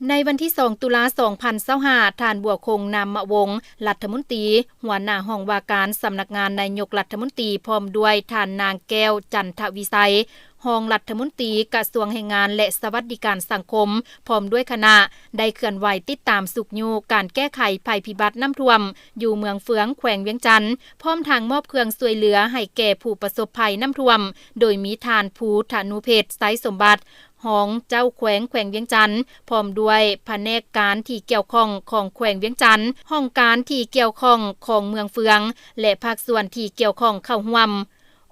ໃນວັນທີສອງ ຕຸລາ ສອງພັນຊາວຫ້າ, ທ່ານ ບົວຄົງ ນາມມະວົງ ລັດຖະມົນຕີ ຫົວໜ້າຫ້ອງວ່າການສຳນັກງານນາຍົກລັດຖະມົນຕີ ພ້ອມດ້ວຍທ່ານນາງ ແກ້ວ ຈັນທະວິໄຊ ຮອງລັດຖະມົນຕີກະຊວງແຮງງານ ແລະ ສະຫວັດດີການສັງຄົມ ພ້ອມດ້ວຍຄະນະ ໄດ້ເຄື່ອນໄຫວຕິດຕາມຊຸກຍູ້ການແກ້ໄຂໄພພິບັດນ້ຳຖ້ວມຢູ່ເມືອງເຟືອງ ແຂວງວຽງຈັນ, ພ້ອມທັງມອບເຄື່ອງຊ່ວຍເຫຼືອໃຫ້ແກ່ຜູ້ປະສົບໄພນ້ຳຖ້ວມ, ໂດຍມີທ່ານ ພູທະນູເພັດ ໄຊສົມບັດ ຮອງເຈົ້າແຂວງແຂວງວຽງຈັນ ພ້ອມດ້ວຍພະແນກການທີ່ກ່ຽວຂ້ອງຂອງແຂວງວຽງຈັນ, ຫ້ອງການທີ່ກ່ຽວຂ້ອງຂອງເມືອງເຟືອງ ແລະ ພາກສ່ວນທີ່ກ່ຽວຂ້ອງເຂົ້າຮ່ວມ.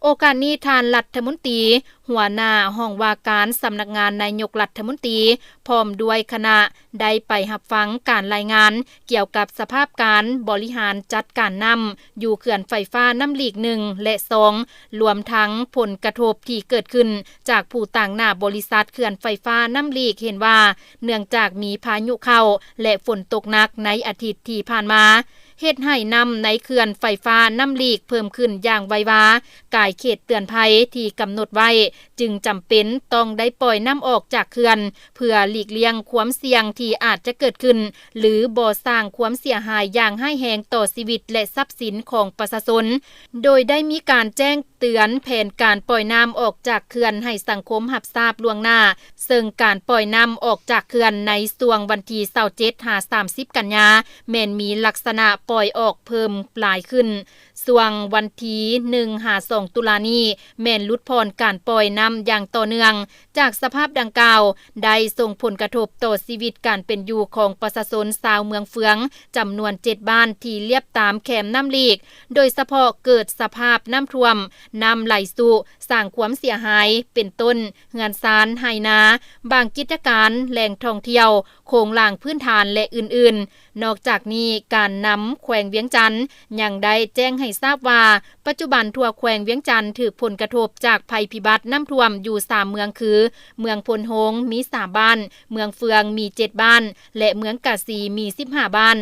ໂອກາດນີ້ ທ່ານລັດຖະມົນຕີ ຫົວໜ້າຫ້ອງວ່າການສຳນັກງານນາຍົກລັດຖະມົນຕີ ພ້ອມດ້ວຍຄະນະ ໄດ້ໄປຮັບຟັງການລາຍງານກ່ຽວກັບສະພາບການບໍລິຫານຈັດການນ້ຳ ຢູ່ເຂື່ອນໄຟຟ້ານ້ຳລີກ ໜຶ່ງ ແລະ ສອງ ລວມທັງຜົນກະທົບທີ່ເກີດຂຶ້ນຈາກຜູ້ຕາງໜ້າບໍລິສັດເຂື່ອນໄຟຟ້ານ້ຳລີກ ເຫັນວ່າເນື່ອງຈາກມີພາຍຸເຂົ້າ ແລະ ຝົນຕົກໜັກໃນອາທິດທີ່ຜ່ານມາ ເຮັດໃຫ້ນ້ຳໃນເຂື່ອນໄຟຟ້ານ້ຳລີກເພີ່ມຂຶ້ນຢ່າງໄວວາ, ກາຍເຂດເຕືອນໄພທີ່ກຳນົດໄວ້ ຈຶ່ງຈຳເປັນຕ້ອງໄດ້ປ່ອຍນ້ຳອອກຈາກເຂື່ອນ ເພື່ອຫຼີກລ່ຽງຄວາມສ່ຽງທີ່ອາດຈະເກີດຂຶ້ນ ຫຼື ບໍ່ສ້າງຄວາມເສຍຫາຍຢ່າງຮ້າຍແຮງຕໍ່ຊີວິດ ແລະ ຊັບສິນຂອງປະຊາຊົນ, ໂດຍໄດ້ມີການແຈ້ງເຕືອນແຜນການປ່ອຍນ້ຳອອກຈາກເຂື່ອນໃຫ້ສັງຄົມຮັບຊາບລ່ວງໜ້າ, ເຊິ່ງການປ່ອຍນ້ຳອອກຈາກເຂື່ອນໃນຊ່ວງວັນທີຊາວເຈັດ ຫາ ສາມສິບ ກັນຍາ ແມ່ນມີລັກສະນະປ່ອຍອອກເພີ່ມຫຼາຍຂຶ້ນ. ຊ່ວງວັນທີໜຶ່ງ ຫາ ສອງ ຕຸລານີ້ ແມ່ນຫຼຸດຜ່ອນການປ່ອຍນ້ຳຢ່າງຕໍ່ເນື່ອງ. ຈາກສະພາບດັ່ງກ່າວ ໄດ້ສົ່ງຜົນກະທົບຕໍ່ຊີວິດການເປັນຢູ່ຂອງປະຊາຊົນຊາວເມືອງເຟືອງ ຈຳນວນເຈັດບ້ານທີ່ລຽບຕາມແຄມນ້ຳລີກ, ໂດຍສະເພາະເກີດສະພາບນ້ຳຖ້ວມ, ນ້ຳໄຫຼຊຸ, ສ້າງຄວາມເສຍຫາຍ ເປັນຕົ້ນ ເຮືອນຊານ, ໄຮ່ນາ, ບາງກິດຈະການ, ແຫຼ່ງທ່ອງທ່ຽວ, ໂຄງລ່າງພື້ນຖານ ແລະ ອື່ນໆ. ນອກຈາກນີ້, ການນຳແຂວງວຽງຈັນຍັງໄດ້ແຈ້ງໃຫ້ຊາບວ່າ ປັດຈຸບັນທົ່ວແຂວງວຽງຈັນຖືກຜົນກະທົບຈາກໄພພິບັດນ້ຳຖ້ວມຢູ່ສາມເມືອງຄື ເມືອງໂພນໂຮງມີສາມບ້ານ, ເມືອງເຟືອງມີເຈັດບ້ານ ແລະ ເມືອງກາສີມີສິບຫ້າບ້ານ.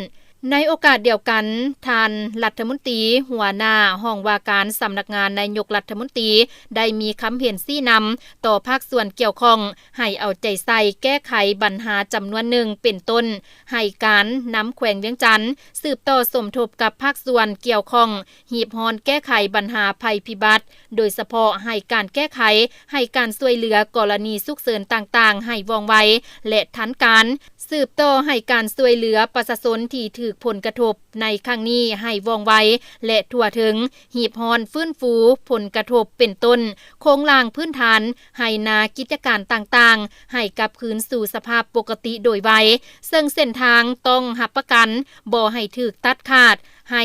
ໃນໂອກາດດຽວກັນ, ທ່ານລັດຖະມົນຕີ ຫົວໜ້າຫ້ອງວ່າການສຳນັກງານນາຍົກລັດຖະມົນຕີ ໄດ້ມີຄຳເຫັນຊີ້ນຳຕໍ່ພາກສ່ວນກ່ຽວຂ້ອງ ໃຫ້ເອົາໃຈໃສ່ແກ້ໄຂບັນຫາຈຳນວນໜຶ່ງ ເປັນຕົ້ນ ໃຫ້ການນຳແຂວງວຽງຈັນສືບຕໍ່ສົມທົບກັບພາກສ່ວນກ່ຽວຂ້ອງ ຮີບຮ້ອນແກ້ໄຂບັນຫາໄພພິບັດ, ໂດຍສະເພາະໃຫ້ການແກ້ໄຂ, ໃຫ້ການຊ່ວຍເຫຼືອກໍລະນີສຸກເສີນຕ່າງໆໃຫ້ວ່ອງໄວ ແລະ ທັນການ, ສືບຕໍ່ໃຫ້ການຊ່ວຍເຫຼືອປະຊາຊົນທີ່ຖືກຜົນກະທົບໃນຄັ້ງນີ້ໃຫ້ວ່ອງໄວ ແລະ ທົ່ວເຖິງ, ຮີບຮ້ອນຟື້ນຟູຜົນກະທົບ ເປັນຕົ້ນ ໂຄງລ່າງພື້ນຖານ, ໄຮ່ນາ, ກິດຈະການຕ່າງໆ ໃຫ້ກັບຄືນສູ່ສະພາບປົກກະຕິໂດຍໄວ, ເຊິ່ງເສັ້ນທາງຕ້ອງຮັບປະກັນບໍ່ໃຫ້ຖືກຕັດຂາດ, ໃຫ້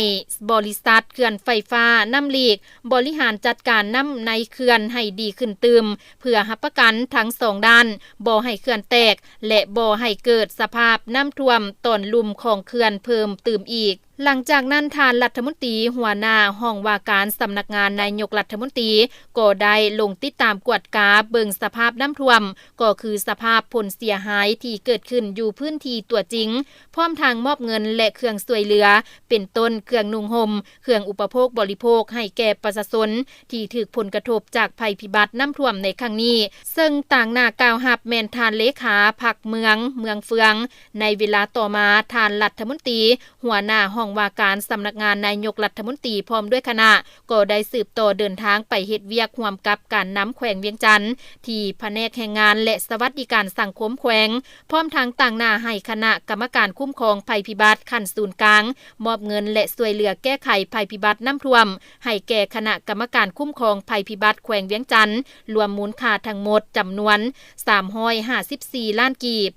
ບໍລິສັດເຂື່ອນໄຟຟ້ານ້ຳລີກບໍລິຫານຈັດການນ້ຳໃນເຂື່ອນໃຫ້ດີຂຶ້ນຕື່ມ, ເພື່ອຮັບປະກັນທັງສອງດ້ານ, ບໍ່ໃຫ້ເຂື່ອນແຕກ ແລະ ບໍ່ໃຫ້ເກີດສະພາບນ້ຳຖ້ວມຕອນລຸ່ມຂອງເຂື່ອນເພີ່ມຕື່ມອີກ. ຫຼັງຈາກນັ້ນ, ທ່ານລັດຖະມົນຕີ ຫົວໜ້າຫ້ອງວ່າການສຳນັກງານນາຍົກລັດຖະມົນຕີ ກໍໄດ້ລົງຕິດຕາມກວດກາເບິ່ງສະພາບນ້ຳຖ້ວມ, ກໍຄືສະພາບຜົນເສຍຫາຍທີ່ເກີດຂຶ້ນຢູ່ພື້ນທີ່ຕົວຈິງ, ພ້ອມທັງມອບເງິນ ແລະ ເຄື່ອງຊ່ວຍເຫຼືອ, ເປັນຕົ້ນເຄື່ອງນຸ່ງຫົ່ມ, ເຄື່ອງອຸປະໂພກບໍລິໂພກໃຫ້ແກ່ປະຊາຊົນທີ່ຖືກຜົນກະທົບຈາກໄພພິບັດນ້ຳຖ້ວມໃນຄັ້ງນີ້, ເຊິ່ງຕາງໜ້າກ່າວຮັບແມ່ນທ່ານເລຂາພັກເມືອງ ເມືອງເຟືອງ. ໃນເວລາຕໍ່ມາ, ທ່ານລັດຖະມົນຕີ ຫົວໜ້າຫ້ອງວ່າການສຳນັກງານນາຍົກລັດຖະມົນຕີ ພ້ອມດ້ວຍຄະນະ ກໍໄດ້ສືບຕໍ່ເດີນທາງໄປເຮັດວຽກຮ່ວມກັບການນຳແຂວງວຽງຈັນ ທີ່ພະແນກແຮງງານ ແລະ ສະຫວັດດີການສັງຄົມແຂວງ, ພ້ອມທັງຕາງໜ້າໃຫ້ຄະນະກຳມະການຄຸ້ມຄອງໄພພິບັດຂັ້ນສູນກາງ ມອບເງິນ ແລະ ຊ່ວຍເຫຼືອແກ້ໄຂໄພພິບັດນ້ຳຖ້ວມ ໃຫ້ແກ່ຄະນະກຳມະການຄຸ້ມຄອງໄພພິບັດແຂວງວຽງຈັນ, ລວມມູນຄ່າທັງໝົດຈຳນວນສາມຮ້ອຍຫ້າສິບສີ່ລ້ານກີບ.